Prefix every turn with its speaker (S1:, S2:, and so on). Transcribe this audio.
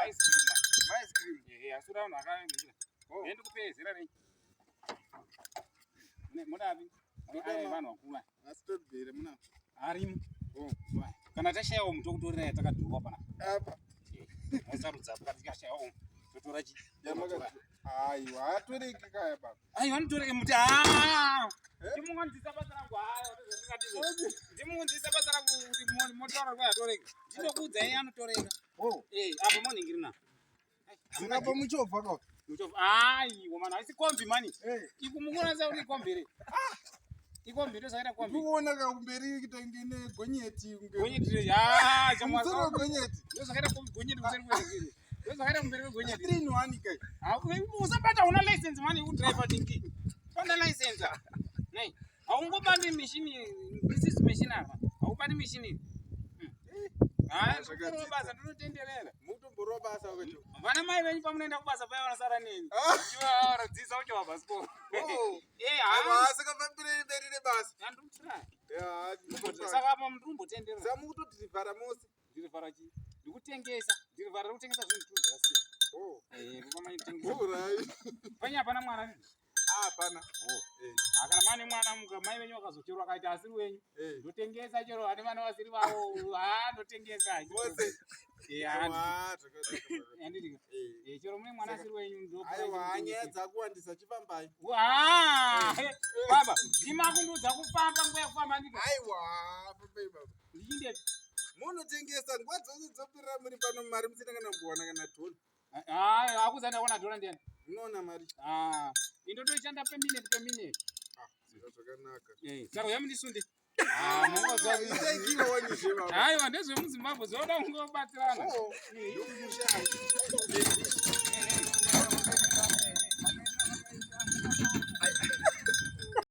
S1: Ice cream.
S2: Ice cream.
S1: Ehe, asi uri vanhu vakaningira.
S2: Oh.
S1: Ndikupei zera renyu. Mudapi?
S2: Muda
S1: Vanhu vakura.
S2: Asi tobvere muna.
S1: Arimo.
S2: Oh.
S1: Kana tashayawo mutokutorera yatakadhurwa panapa.
S2: Apa.
S1: Mosarudza kana tikashayawo totora chi.
S2: Yamaka. Aiwa, atoreki kaya baba.
S1: Aiwa anotoreke muti. Ah!
S2: Eh?
S1: Ndimungonzisa basa rangu hayo ndozvandingati. Ndimungonzisa basa rangu kuti motaura kuti atoreke. Ndinokuudzai anotoreka.
S2: Oh.
S1: Eh, apa moningirina.
S2: Singapa muchovha ka.
S1: Muchovha. Aiwa mana haisi kombi mani.
S2: Eh.
S1: Ikumukuranza kuti ikombi here? Ikombi ndozvakaita kombi.
S2: Ndikuona ka kumberi kitenge negonyeti kunge.
S1: Gonyeti ya
S2: Musoro
S1: chamwa.
S2: wegonyeti.
S1: Ndozvakaita kombi gonyeti kuseri kwezviri. Ndozvakaita kumberi kwegonyeti.
S2: 3 in 1 kai.
S1: Ah, usabata una license mani yekudriver dingi. Panda license. Nei. Haungobati machine, this is machine apa. Haubati machine. Ah,
S2: Zvakadzidza.
S1: basa ndinotenderera.
S2: Mutomborwa basa wakati.
S1: Vana mai venyu pamunoenda kubasa paya vanosara neni.
S2: Ah.
S1: Uchivadzidzisa uchivabva sikoro.
S2: Oh.
S1: Eh,
S2: Aiwa,
S1: ha.
S2: saka fambirei mberi nebasa.
S1: Handikutry.
S2: Ya,
S1: Saka apa ndiri kumbotenderera.
S2: Saka mukutodhirivhara mose.
S1: Ndirivhara chi? Ndikutengesa. Ndirivhara rikutengesa zvinhu tu zvakasiyana.
S2: Oh.
S1: Eh, kukama itengesa.
S2: Alright.
S1: Panya hapana mwana nini?
S2: Ah, hapana.
S1: Oh.
S2: Eh.
S1: Ah, kana mane mwana muka mai venyu vakazocherwa akaita asiri wenyu.
S2: Eh.
S1: Ndotengesa chero ane vana vasiri vavo. Ah, ndotengesa.
S2: Mose.
S1: Eh, handi.
S2: Aiwa, zvakanaka.
S1: Handiti.
S2: Eh.
S1: Eh, chero mune mwana asiri wenyu ndo.
S2: Aiwa, nyaya dzakuwandisa chifambai.
S1: Ah, baba, ndimakundiudza kufamba nguva yekufamba ndiko.
S2: Aiwa, fambai baba.
S1: Ndichinde.
S2: Munotengesa nguva dzose dzopirira muri pano mari musina kana kumbowana kana dhora.
S1: Ah, akuzanda kuona dhora ndiani?
S2: Munoona mari.
S1: Ah, indotoishanda per minute per minute.
S2: Ah, zvakanaka.
S1: Eh, saka uya mundisunde. Ah, munozwa.
S2: Itaikiwa wanyizve baba.
S1: Aiwa, ndezvemuZimbabwe zvoda kungobatsirana.
S2: Oh, ndokushaya.